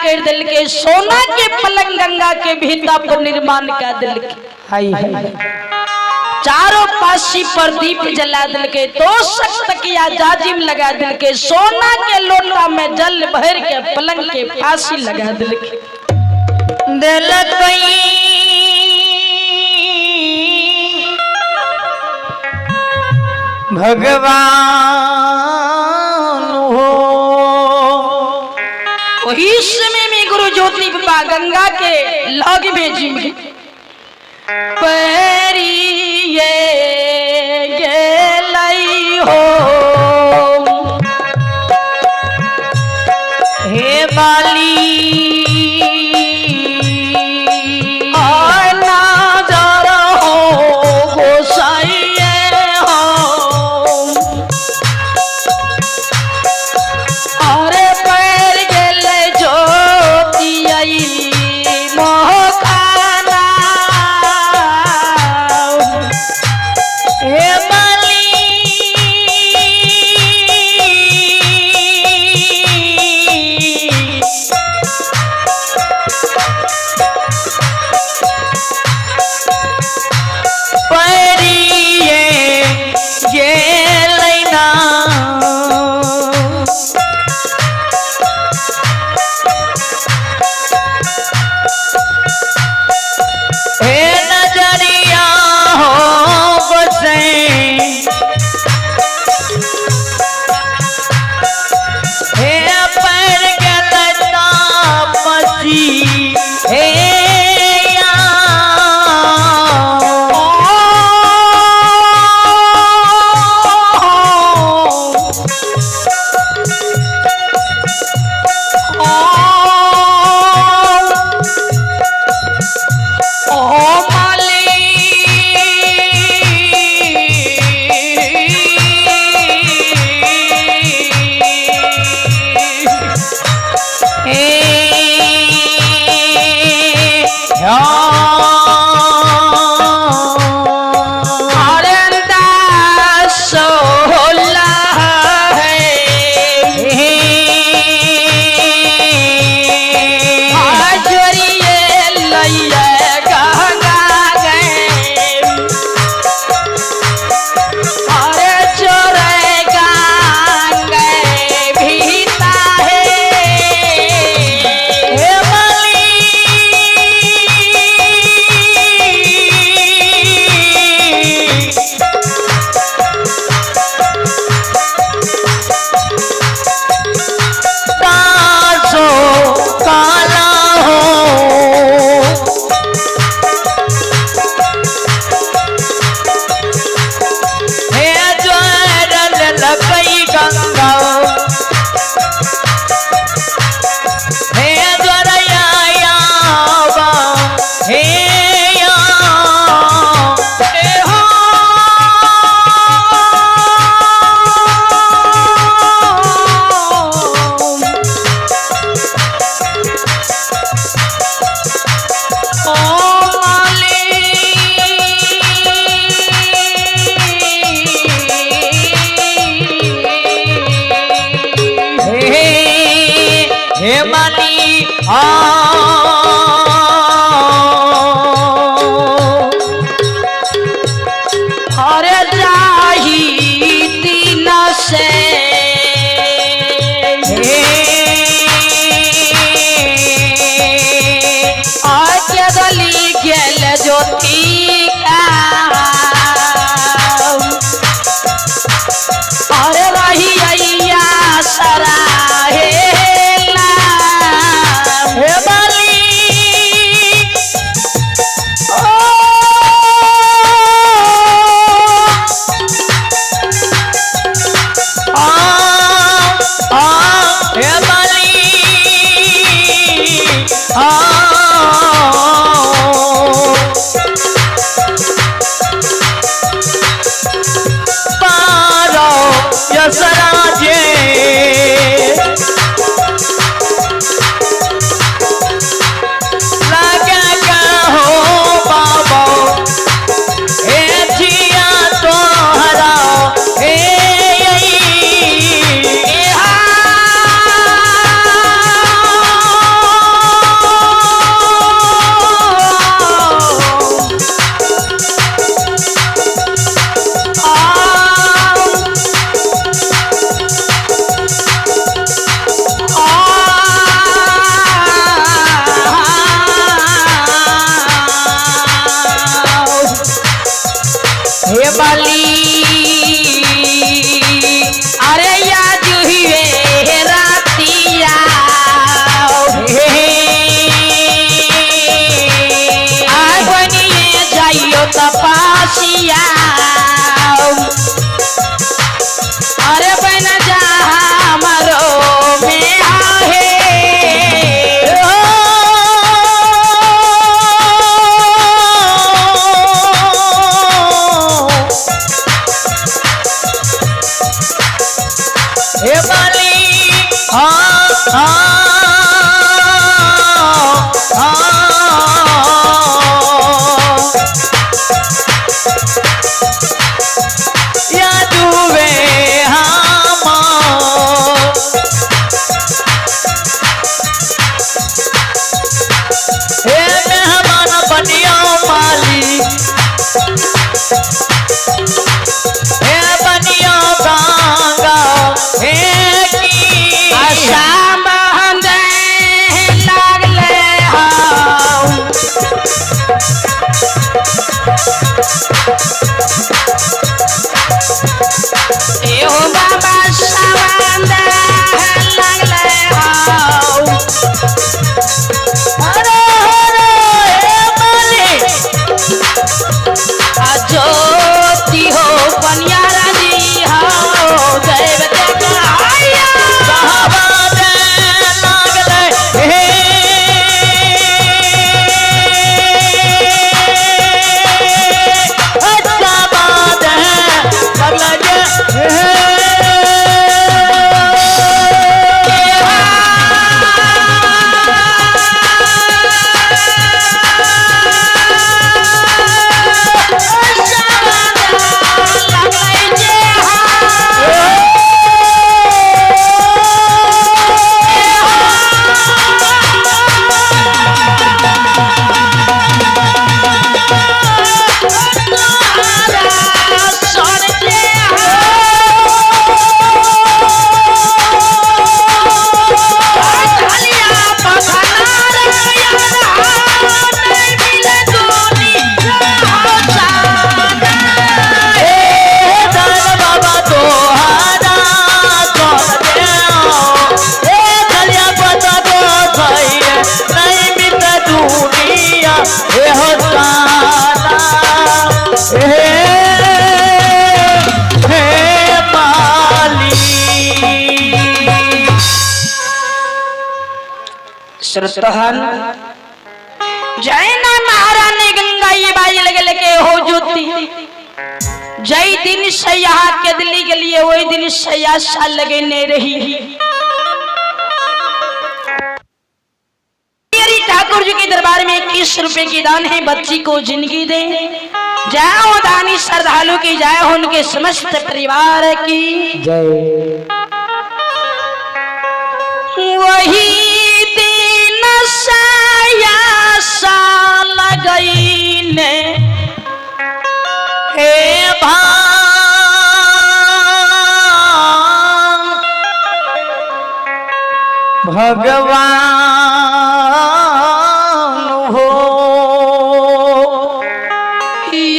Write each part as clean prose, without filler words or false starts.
कर दिलके, सोना के पलंग गंगा के भीता पर निर्माण कर दिलके। हाय हाय। चारों पासी पर दीप जला दिलके, तो तकिया जाजिम लगा दिलके, सोना के लोटा में जल भर के पलंग के फांसी लगा दिलके। दिलकई भगवान हो। वही समय में गुरु ज्योति बाबा गंगा के लग में जिम पैरिये गेलई हो। हे माली आना जा हो गोसाइये हो। अरे पैर गेले ज्योति मोहखाना। हे माली परिये गेलैना। हे नजरिया हो बसे, हे पैर गेल तापसी हे या। ओ माली हे या। अरे सोला है आजरिए लैया गंगा गए। अरे चोरे गंगे भीता है। हे माली तासो काला हो। हे ज्वरल लकई गंगा, हे ज्वरया यावा हे या। ए हो ओ माली हे हे माली आ। अरे जाही दिन से हे आके गली गेल ज्योति का। अरे रही अय्या सरा हे हे माली आ आ आ या दुवे हम हे मेहमान बनियो माली हे बनियो गंगा हे की आशा बंदे लागले हौ। एहो बाबा सावंद लागले हौ। हरे हरे हे माली आ ज्योति हो बनियारा जी हो देव आया। साहबा दे लागले हे अच्छा बात है लगले हे दान बाबा तोहारा चल देओ ए दलिया पता दो भैया नहीं मित दुनिया ए हो साला हे हे माली श्रोतहन जय ना महारानी गंगा ये बाई लगे लगे हो ज्योति। जय दिन से यहाँ के दिल्ली के लिए वही दिन से आशा लगे नहीं रही। हरि ठाकुर जी के दरबार में 21 रुपए की दान है, बच्ची को जिंदगी दे। जय हो दानी श्रद्धालु की, जय हो उनके समस्त परिवार की जय। वही दिन सयासा लगईने हे भा भगवान हो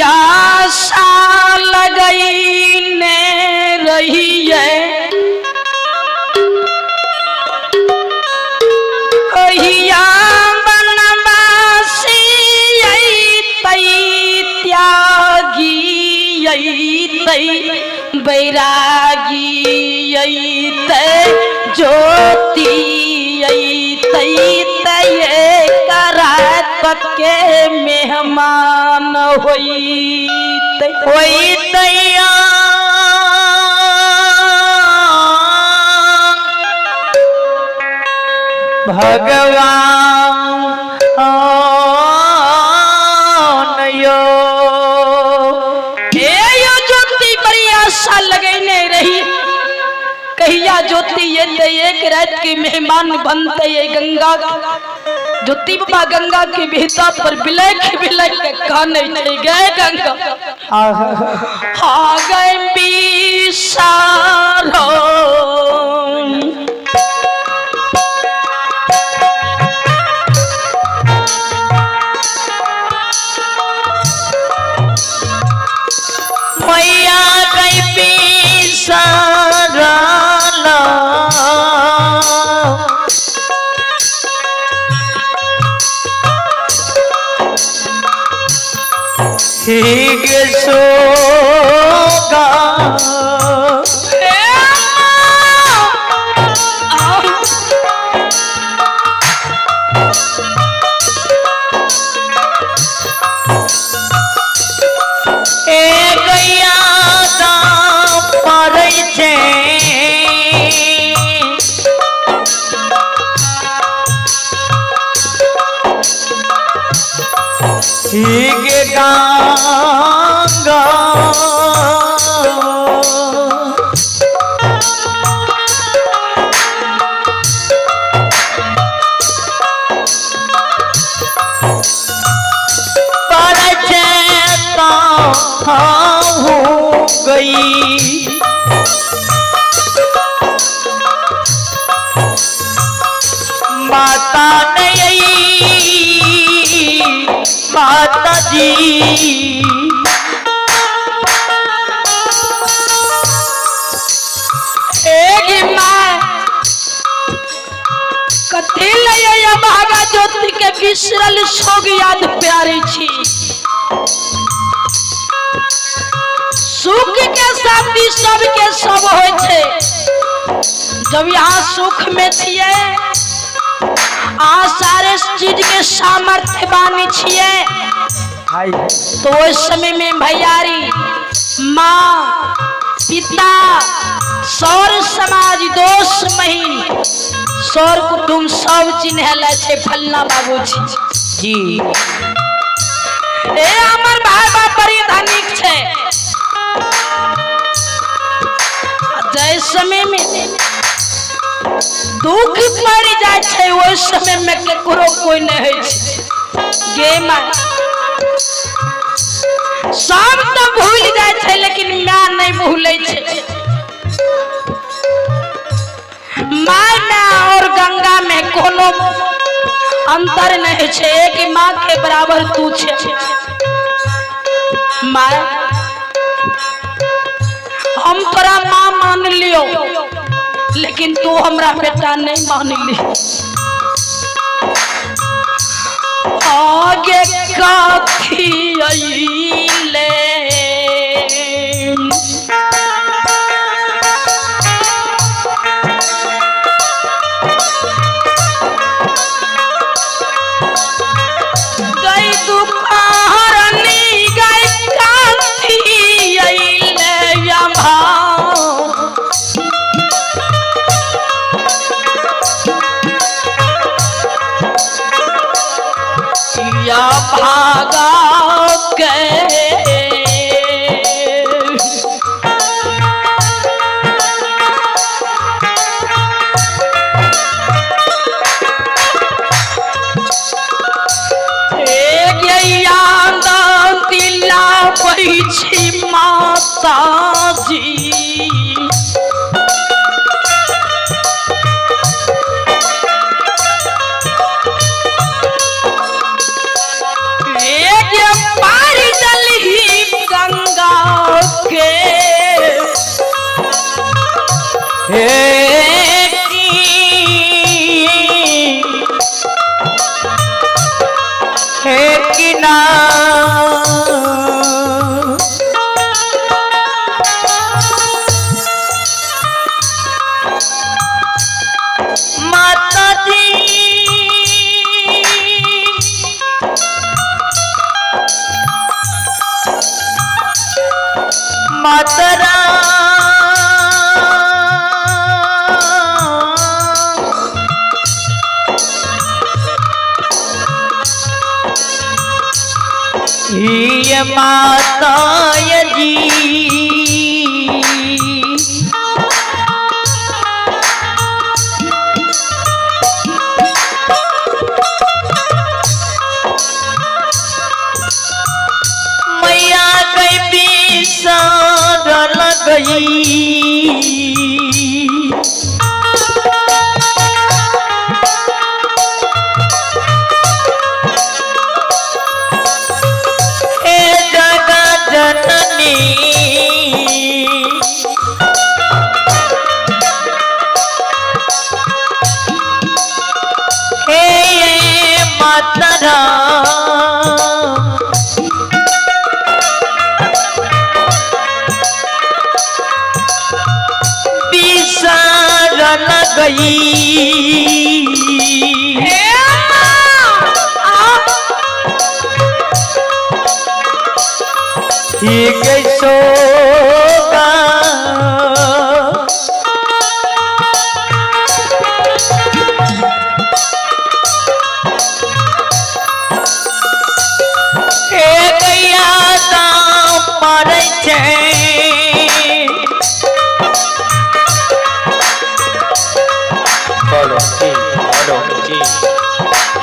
आशा लगईने रही है कहिया बनवासी अइतै त्यागी अइतै बैरागी अइतै ज्योति अइतै तय करात के मेहमान होइतै। होई तैया भगवान यो ए यो ज्योति बड़ी आशा लगैने रही कहिया ज्योति ये ते एक रात के मेहमान बनते ये गंगा ज्योति बाबा गंगा के बेहता पर बिलख बिलख के काने चल गए गंगा आ गए बिसारो। मैया गई पीसरला ठीक सोगा ए गे गंगा पर चेता हो गई। माता नहीं माता जी एगी माय कथी लय भागा ज्योति के बिसरल सोग याद प्यारी छी। सुख के साथी सबके सब होइ छै। जब यहाँ सुख में छियै, अहाँ सारे चीज के सामर्थ्य बानी छियै, तो ओहि समय में भैयारी माँ पिता सौर समाज दोस्त महीन सौर कुटुम्ब सब चिन्हले छै फल्ला बाबू छी जी। ए हमर भाई बाप बड़ी धनिक छै। जाहि समय में दुख पड़ जाइ छै ओहि समय में केकरो कोई नहीं होइ छै। गे माय सब तऽ भूल जाइ छै लेकिन माय नहीं भूलै छै। माय माय और गंगा में कोनो अंतर नहीं छै, एक माँ के बराबर तू छै। माय हम तोरा माँ मान लियो लेकिन तू हमरा बेटा नहीं मान ली। आगे काथी अइले गई दुखारनी गई काथी अइले यमा। या भागा के दिला पैछी माताजी। एक पार जलही गंगा के हे की हे कि ना माता जी मातरा ही माता जी मैया गई बिसरल गई। हे जगत जननी हे मातरा बिसरल गई। हे माँ, आ ठीक सोगा हे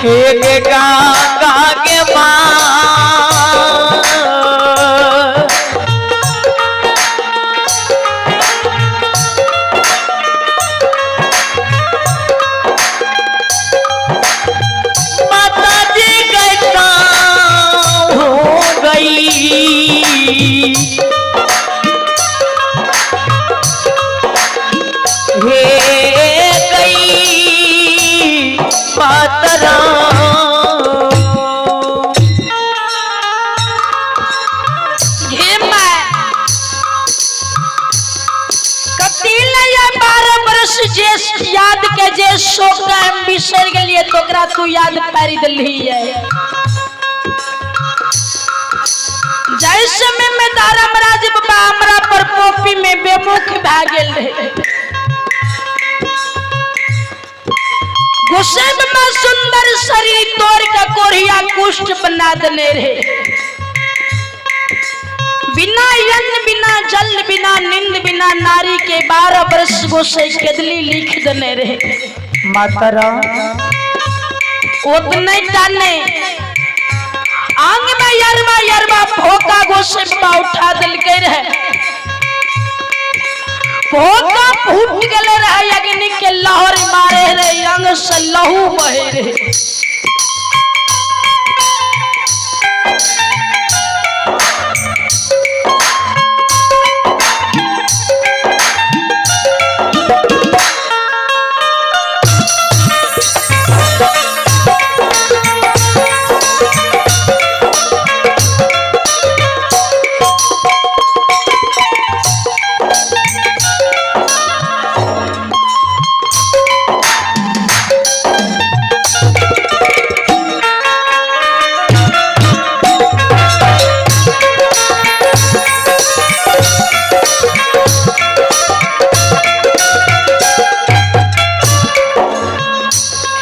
हे गे गंगा के माँ। माता जी कैसा हो गई, हे गई मातरा। घे my, कतील या 12 बरस जे याद के जे शोक हम बिसर गेलिए तो ओकरा तू याद पारि देलही है। जाहि समय में धर्मराज बाबा हमरा पर पोपी में बेमुख भए गेल रहे, गुस्से में सुंदर शरीर तोड़ के कोढ़िया कुष्ठ बना देने रहे। बिना अन्न बिना जल बिना नींद बिना नारी के 12 बरस गोसे केदली लिख देने रहे। मातरा उतने टा नहीं, आंग में यरबा यरबा भोका गोसे बाबा उठा दिलके रहे। भोका फूट गेले रहे, अग्नि के लहर मारे रहे, अंग से लहू बहे रहे।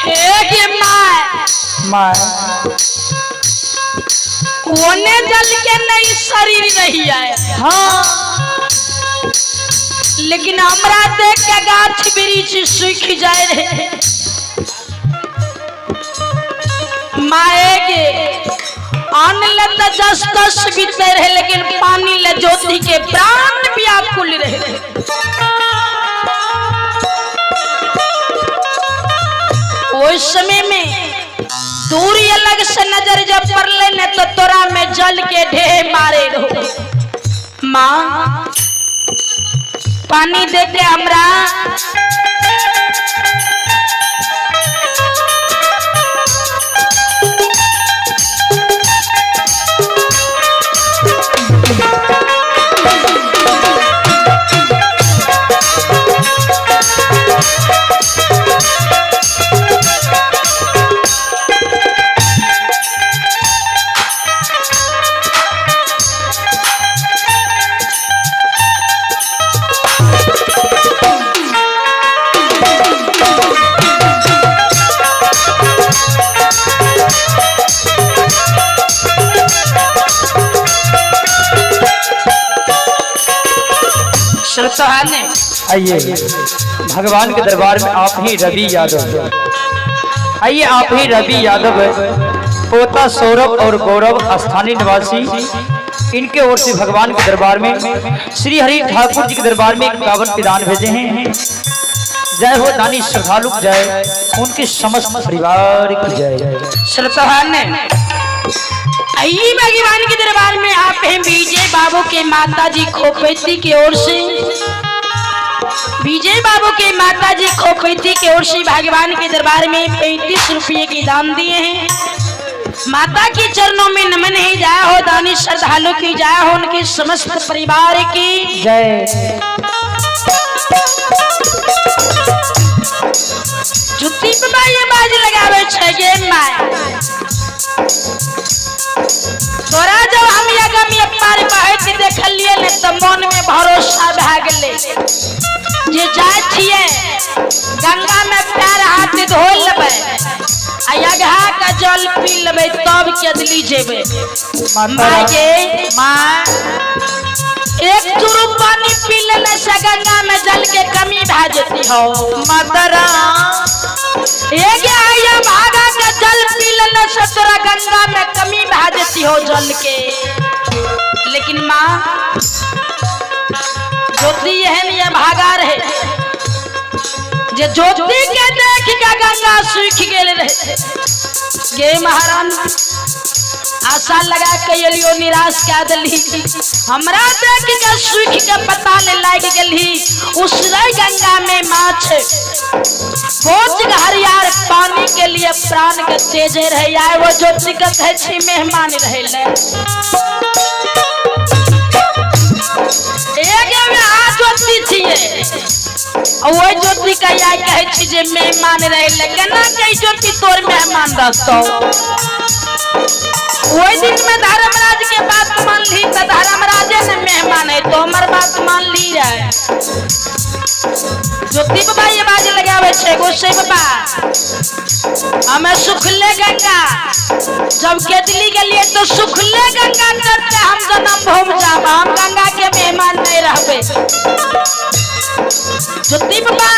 हे गे my, my कोने जल के नहीं शरीर रही है। हाँ, लेकिन हमरा देख के गाछ वृक्ष सूख जाए रहे। माए के अन्न ले तो जस तस बीते रहे, लेकिन पानी ले ज्योति के प्राण व्याकुल रहे। उस समय में दूरी अलग से नजर जब पड़ले ने तो तोरा में जल के ढेर मारे रहो। माँ पानी दे के हमरा श्रोता ने आइए भगवान के दरबार में आप ही रवि यादव, आइए आप ही रवि यादव पोता सौरभ और गौरव स्थानीय निवासी, इनके ओर से भगवान के दरबार में श्री हरि ठाकुर जी के दरबार में 51 विधान भेजे हैं। जय हो दानी श्रद्धालु जय, उनके समस्त परिवार की जय। श्रोता ने आइए भगवान के दरबार में आप हैं विजय बाबू के माता जी खोपैती की ओर से, विजय बाबू के माता जी खोपैती की ओर से भगवान के दरबार में 35 रुपये की दान दिए हैं। माता के चरणों में नमन ही जाए हो, दानी श्रद्धालु की जाए हो, उनके समस्त परिवार की जय। जुत्ती पे ये बाज लगावे छे गे my, तोरा जब हम यगम ये पार बहत देखलिए ने तो मन में भरोसा भए गेलै जे जाय छियै गंगा में पैर हाथ धो लेबै आ यगहा के जल पी लेबै तब केदली जेबै। My गे माँ एक चुरु पानी पी लेने से गंगा में जल के कमी भए जेती हो। मातरा एक आया भागा के जल से तोरा गंगा में कमी भा जेती हो जल के। लेकिन माँ ज्योति एहन ये भागा रहे जे ज्योति के देख के गंगा सूख गेल रहे। गे महारानी आशा लगा के एलियो निराश कए देली, हमरा देख के सूख के पता ले लाग गेली। उसरे गंगा में माछ बोच हरियार पानी के लिए प्राण के तेजे रहे। आए वो ज्योति के कहै छी मेहमान रहे ले। एक आ ज्योति छियै ओहि ज्योति के आइ कहै छी जे मेहमान रहे ले। केना के ज्योति तोर मेहमान रहतौ? ओहि दिन में धर्मराज के बात मान ली तो धर्मराजे ने मेहमान है तो हमर बात मान ली रहे। ज्योति बाबा ये बाज लगावे छे गोसाई बाबा हमें सुखले गंगा जब केतली के लिए तो सुखले गंगा करते हम जन्म भूम जाब, हम गंगा के मेहमान नहीं रहबे। ज्योति बाबा